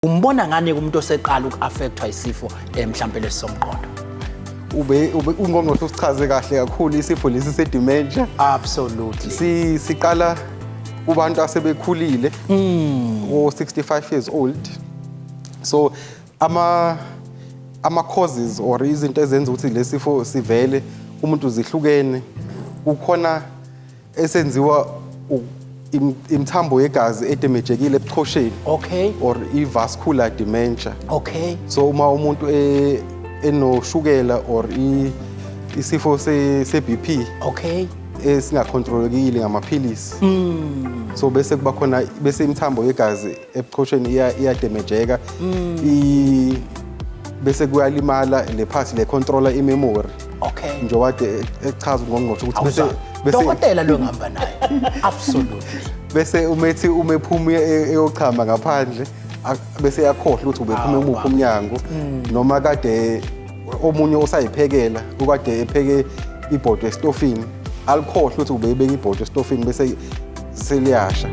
Umbona ngani umuntu oseqala uku-affectwa isifo mhlampe lesi somqondo? Ube ungqongqoshe usichaze kahle kakhulu isifo lesi se-dementia. Absolutely. Siqala kubantu asebekhulile, o-65 years old. So ama causes or izinto ezenza ukuthi lesifo sivele umuntu zihlukene. Kukhona esenziwa imithambo yegazi edamagekile ebuchosheni or i-vascular dementia. So uma umuntu enoshukela or isifo se-BP esingakhontrolekile ngamaphilisi, so bese kuba khona, bese imithambo yegazi ebuchosheni iyadamageka, bese kuyalimala le part le controller i-memory, njengoba kade echaza ungqongqoshe ukuthi bese Awuzwa. Bese Dokotela lo ngihamba naye. Absolutely. Bese umethi uma ephuma eyochama ngaphandle, bese yakhohlwa ukuthi ubephuma emuphi umnyango, noma kade omunye osayiphekela, ukade epheke ibhodo esitofini, alikhohlwe ukuthi ubebeka ibhodo esitofini bese seliyasha.